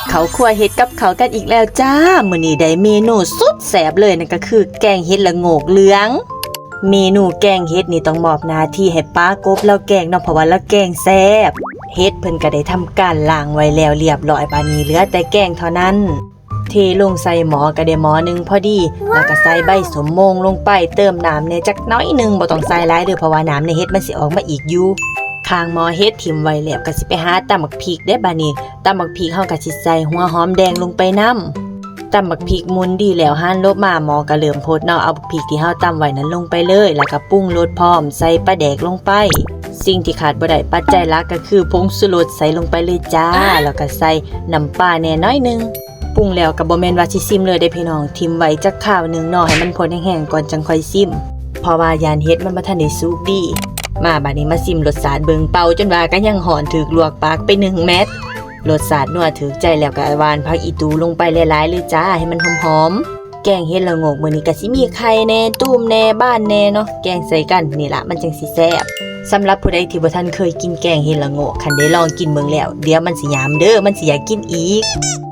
ເຂົ້າຄົວເຮັດກັບເຂົ້າກັນອີກແລ້ວຈ້າ. ມື້ນີ້ໄດ້ເມນູສຸດແຊບເລີຍ ນັ້ນກໍຄືແກງເຫັດລະໂງກເຫຼືອງ. ເມນູແກງເຫັດນີ້ຕ້ອງມອບໜ້າທີ່ໃຫ້ປ້າກົບລາວແກງເນາະ ເພາະວ່າລາວແກງແຊບ. ເຫັດເພິ່ນກໍໄດ້ທຳການລ້າງໄວ້ແລ້ວລຽບຮ້ອຍ ບາດນີ້ເຫຼືອແຕ່ແກງເທົ່ານັ້ນ. ເທລົງໃສ່ໝໍ້ກໍໄດ້ໝໍ້ໜຶ່ງພໍດີ ແລ້ວກໍໃສ່ໃບສົມໂມງລົງໄປ ເຕີມນ້ຳແດ່ຈັກໜ້ອຍໜຶ່ງ ບໍ່ຕ້ອງໃສ່ຫຼາຍເດີ້ ເພາະວ່ານ້ຳໃນເຫັດມັນຊິອອກມາອີກຢູ່. ຂ້າງໝໍ້ເຫັດຖິ້ມໄວ້ແລ້ວ ກໍຊິໄປຫາຕຳບັກພິກເດ້. ບາດນີ້ຕຳບັກພິກເຮົາກໍຊິໃສ່ຫົວຫອມແດງລົງໄປນຳ. ຕຳບັກພິກໝຸ່ນດີແລ້ວ ຫັນລົບມາ ໝໍ້ກໍເລີ່ມຟົດເນາະ. ເອົາບັກພິກທີ່ເຮົາຕຳໄວ້ນັ້ນລົງໄປເລີຍ ແລ້ວກໍປຸງລົດພ້ອມ ໃສ່ປາແດກລົງໄປ. ສິ່ງທີ່ຂາດບໍ່ໄດ້ ປັດໄຈຫຼັກກໍຄືຜົງຊູລົດ ໃສ່ລົງໄປເລີຍຈ້າ. ແລ້ວກໍໃສ່ນ້ຳປາແດ່ໜ້ອຍໜຶ່ງ. ປຸງແລ້ວກໍບໍ່ແມ່ນວ່າຊິຊິມເລີຍເດ້ພີ່ນ້ອງ, ຖິ້ມໄວ້ຈັກຄາວໜຶ່ງເນາະ ໃຫ້ມັນຟົດແຫ້ງໆກ່ອນ ຈັ່ງຄ່ອຍຊິມ ເພາະວ່າຢ້ານເຫັດມັນບໍ່ທັນໄດ້ສຸກດີ. ມາບາດນີ້ມາຊິມລົດຊາດເບິ່ງ, ເປົ່າຈົນວ່າກໍຍັງຮ້ອນ ຖືກລວກປາກໄປໜຶ່ງແມັດ. ລົດຊາດນົວຖືກໃຈແລ້ວກໍຫວ່ານຜັກອີຕູລົງໄປຫຼາຍໆເລີຍຈ້າ ໃຫ້ມັນຫອມໆ. ແກງເຫັດລະໂງກມື້ນີ້ກໍຊິມີໄຂ່ແດ່ ຕູມແດ່ ບານແດ່ເນາະ ແກງໃສ່ກັນນີ້ລະ ມັນຈັ່ງຊິແຊບ. ສຳລັບຜູ້ໃດທີ່ບໍ່ທັນເຄີຍກິນແກງເຫັດລະໂງກ, ຄັນໄດ້ລອງກິນເບິ່ງແລ້ວ ດຽວມັນຊິຍາມເດີ້ ມັນຊິຢາກກິນອີກ.